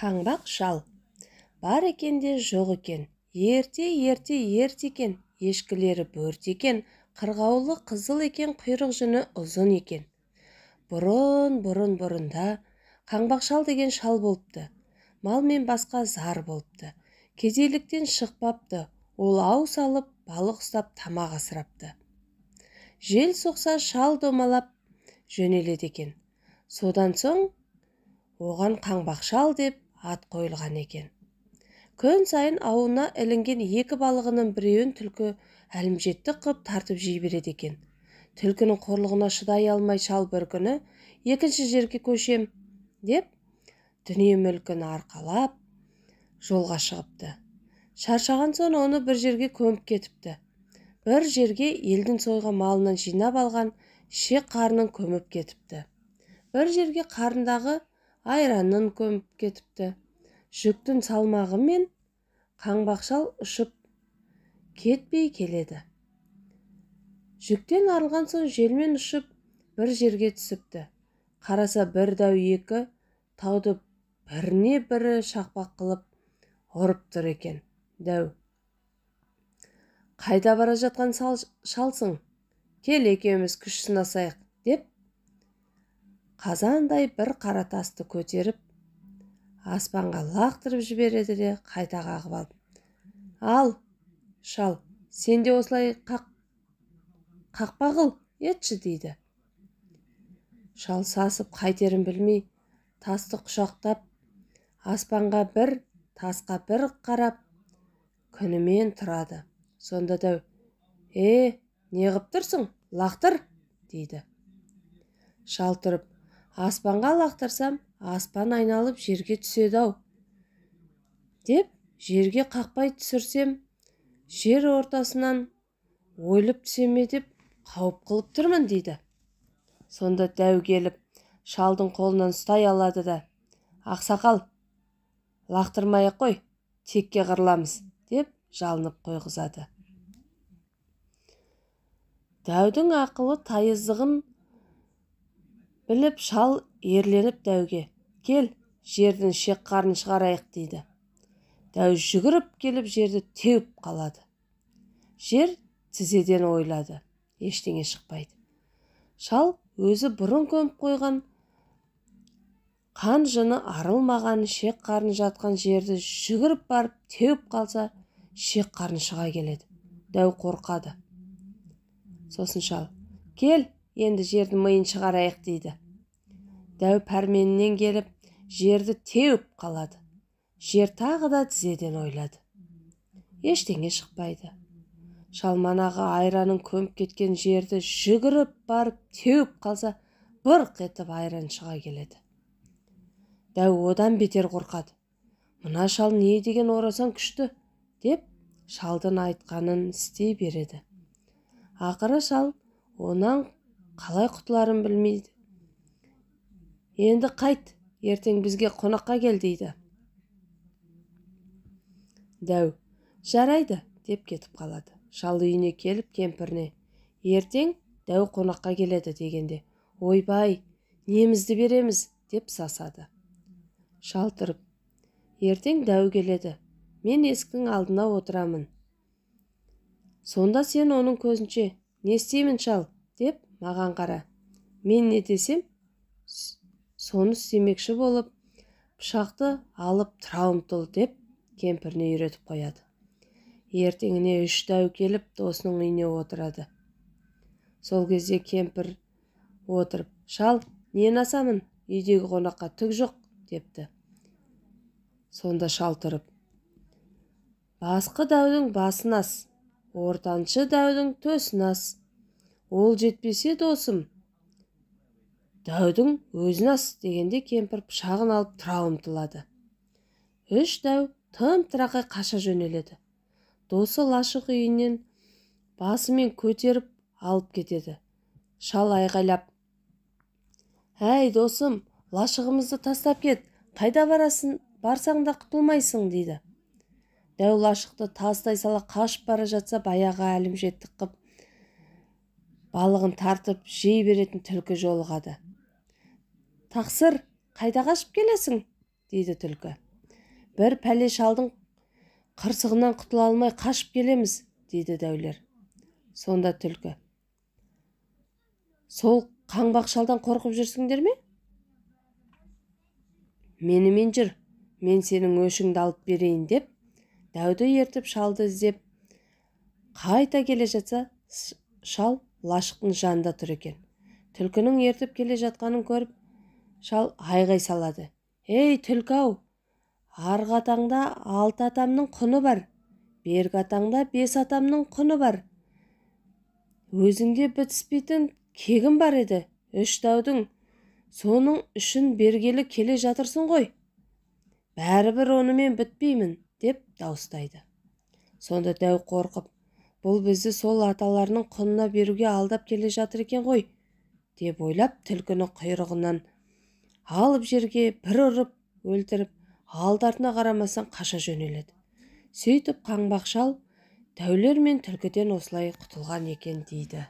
Қаңбақ шал. Бар екен де жоқ екен. Ерте, ерте, ерте екен. Ешкілері бөрте екен. Қырғауылы қызыл екен, құйрық жүні ұзын екен. Бұрын, бұрын, бұрында Қаңбақ шал деген шал болыпты. Мал мен басқа зар болыпты. Кедейліктен шықпапты. Ол ау салып, балық ұстап, тамақ асырапты. Жел соқса, шал домалап жөнеледі екен. Содан соң оған Қаңбақ шал деп ат қойылған екен. Күн сайын ауына ілінген екі балығының біреуін түлкі әлімжеттік қып тартып жей береді екен. Түлкінің қорлығына шыдай алмай шал бір күні екінші жерге көшем деп дүние мүлкін арқалап жолға шығыпты. Шаршаған соң оны бір жерге көміп кетіпті. Бір жерге елдің сойған малынан жинап алған ішек қарнын көміп кетіпті. Бір жерге қарындағы айранын көміп кетіпті. Жүктің салмағымен Қаңбақ шал ұшып кетпей келеді. Жүктен арылған соң желмен ұшып бір жерге түсіпті. Қараса, бір дәу екі тауды біріне бірі шақпақ қылып ұрып тұр екен. Дәу: «Қайда бара жатқан шалсың? Кел, екеуміз күш сынасайық», – деп қазандай бір қара тасты көтеріп аспанға лақтырып жібереді де, қайта қағып алып: «Ал, шал, сен де осылай қақпақыл етші», – дейді. Шал сасып қайтерін білмей, тасты құшақтап, аспанға бір, тасқа бір қарап күнімен тұрады. Сонда дәу: «Е, не ғып тұрсың? Лақтыр», – дейді. Шал тұрып: «Аспанға лақтырсам, аспан айналып жерге түседі ау деп, жерге қақпай түсірсем, жер ортасынан ойылып түсе ме деп қауіп қылып тұрмын», – дейді. Сонда дәу келіп шалдың қолынан ұстай алады да: «Ақсақал, лақтырмай ақ қой, текке қырыламыз», – деп жалынып қойғызады. Дәудің ақылы тайыздығын біліп, шал ерленіп дәуге: «Кел, жердің ішек қарнын шығарайық», – дейді. Дәу жүгіріп келіп жерді теуіп қалады. Жер тізеден ойылады, ештеңе шықпайды. Шал өзі бұрын көміп қойған, қан жыны арылмаған ішек қарын жатқан жерді жүгіріп барып теуіп қалса, ішек қарын шыға келеді. Дәу қорқады. Сосын шал: «Кел, енді жердің миын шығарайық», – дейді. Дәу пәрменінен келіп жерді теуіп қалады. Жер тағы да тізеден ойылады, ештеңе шықпайды. Шал манағы айранын көміп кеткен жерді жүгіріп барып теуіп қалса, бұрқ етіп айран шыға келеді. Дәу одан бетер қорқады. «Мына шал не деген орасан күшті», – деп шалдың айтқанын істей береді. Ақыры шал онан қалай құтыларын білмейді. «Енді қайт, ертең бізге қонаққа кел», – дейді. Дәу: «Жарайды», – деп кетіп қалады. Шал үйіне келіп кемпіріне: «Ертең дәу қонаққа келеді», – дегенде: «Ойбай, немізді береміз?» – деп сасады. Шал тұрып: «Ертең дәу келеді, мен есіктің алдына отырамын. Сонда сен оның көзінше: "Не істеймін, шал?" деп маған қара. Мен не десем, соны істемекші болып, пышақты алып тұра ұмтыл», – деп кемпіріне үйретіп қояды. Ертеңіне үш дәу келіп досының үйіне отырады. Сол кезде кемпір отырып: «Шал, нені асамын? Үйдегі қонаққа түк жоқ», – депті. Сонда шал тұрып: «Басқы дәудің басын ас, ортаншы дәудің төсін ас, ол жетпесе, досым дәудің өзін ас», – дегенде, кемпір пышағын алып тұра ұмтылады. Үш дәу тым тырақай қаша жөнеледі. Досы лашық үйінен басымен көтеріп алып кетеді. Шал айғайлап: «Әй, досым, лашығымызды тастап кет, қайда барасың? Барсаң да құтылмайсың», – дейді. Дәу лашықты тастай сала қашып бара жатса, баяғы әлімжеттік қып балығын тартып жей беретін түлкі жолығады. «Тақсыр, қайда қашып келесің?» – дейді түлкі. Бір пәле шалдың қырсығынан құтыла алмай қашып келеміз, дейді дәулер. Сонда түлкі: Сол қаңбақ шалдан қорқып жүрсіңдер ме? Менімен жүр, мен сенің өшіңді алып берейін, деп дәуді ертіп шалды іздеп қайта келе жатса, шал лашықтың жанында тұр екен. Түлкінің ертіп келе жатқанын көріп, шал айғай салады: Ей, түлкі-ау, арғы атаңда 6 атамның құны бар, бергі атаңда 5 атамның құны бар. Өзіңде бітіспейтін кегім бар еді, 3 дәудің, соның үшін бергелі келе жатырсың ғой. Бәрібір онымен бітпеймін, деп дауыстайды. Сонда дәу қорқып, бұл бізді сол аталарының құнына беруге алдап келе жатыр екен ғой, деп ойлап, түлкіні құйрығынан алып жерге бір ұрып өлтіріп, алды-артына қарамастан қаша жөнеледі. Сөйтіп қаңбақ шал дәулер мен түлкіден осылай құтылған екен дейді.